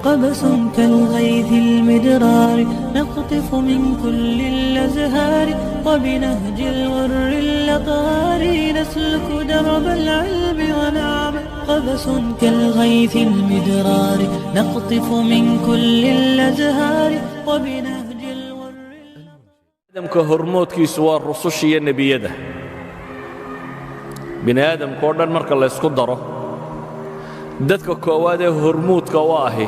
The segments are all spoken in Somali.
قبس كالغيث المدرار، نقطف من كل الأزهار، وبنهج الغر الأطهار نسلك درب العلم ونعمل. قبس كالغيث المدرار، نقطف من كل الأزهار، وبنهج الغر. Aadamka hormoodkiisu waa rususha iyo nebiyada. Bini aadamka oo dhan marka laysku daro, dadka koowaad ee hormuudka u ahi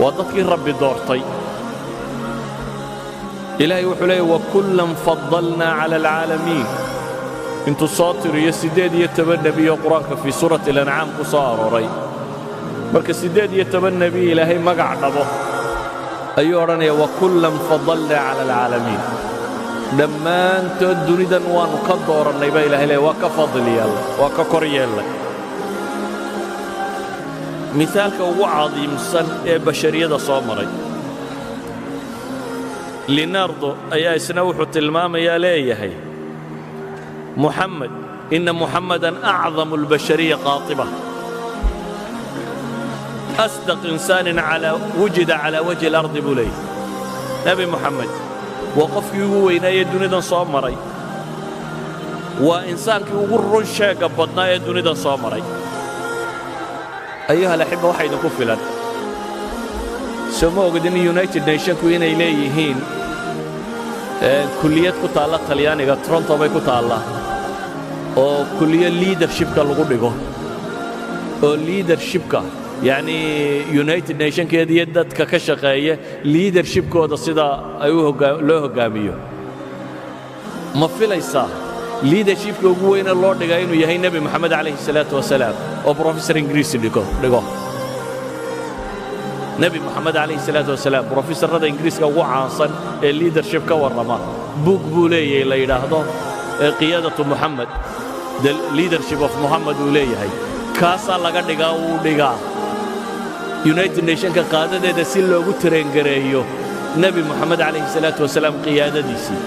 waa dadkii Rabbi doortay. Ilaahay wuxuu leeyay: "Wakullan faddalnaa cala alcaalamiin." Intuu soo tiriyo 18 nebi oo Qur-aanka fii suurati alancaam ku soo arooray, marka 18 nebi Ilaahay magac dhabo ayuu odhanaya: "Wakullan faddalnaa cala alcaalamiin." Dhammaantood dunidan waannu ka doorannay baa Ilahay leeya, waa ka fadli yeellay, waa ka kor yeellay. Misaalka ugu cadiimsan ee bashariyada soo maray, Leonardo ayaa isna wuxuu tilmaamayaa, leeyahay Muxamed: "إن محمدا أعظم البشرية قاطبة، أصدق إنسان على وجد على وجه الأرض" buu leeyahy. Nebi Moxamed waa qofkii ugu weynaayee dunidan soo maray, waa insaankii ugu run sheegga badnaa ee dunidan soo maray. أيها الأحبة, waxa idinku filan, soo ma ogdin United Nationku inay leeyihiin kulliyad ku taalla Talyaaniga, Toronto bay ku taallaa, oo kulliyo leadershipka lagu dhigo, oo leadershipka, yacnii United Nationkeeda iyo dadka ka shaqeeya leadershipkooda sida ay loo hoggaamiyo? Ma filaysaa leadershipka ugu weyne loo dhigaa inuu yahay Nebi Moxamed calayhi salaatu wasalaam, oo professor Ingiriisi dhigo Nebi Moxamed calayhi salaatu wasalaam? Professorrada Ingiriiska ugu caansan ee leadership ka warrama buug buu leeyahay la yidhaahdo قيادة محمد, The Leadership of Muhammad uu leeyahay. Kaasaa laga dhigaa, uu dhigaa United Nationka qaadadeeda si loogu train gareeyo Nebi Moxamed calayhi salaatu wasalaam qiyaadadiisii.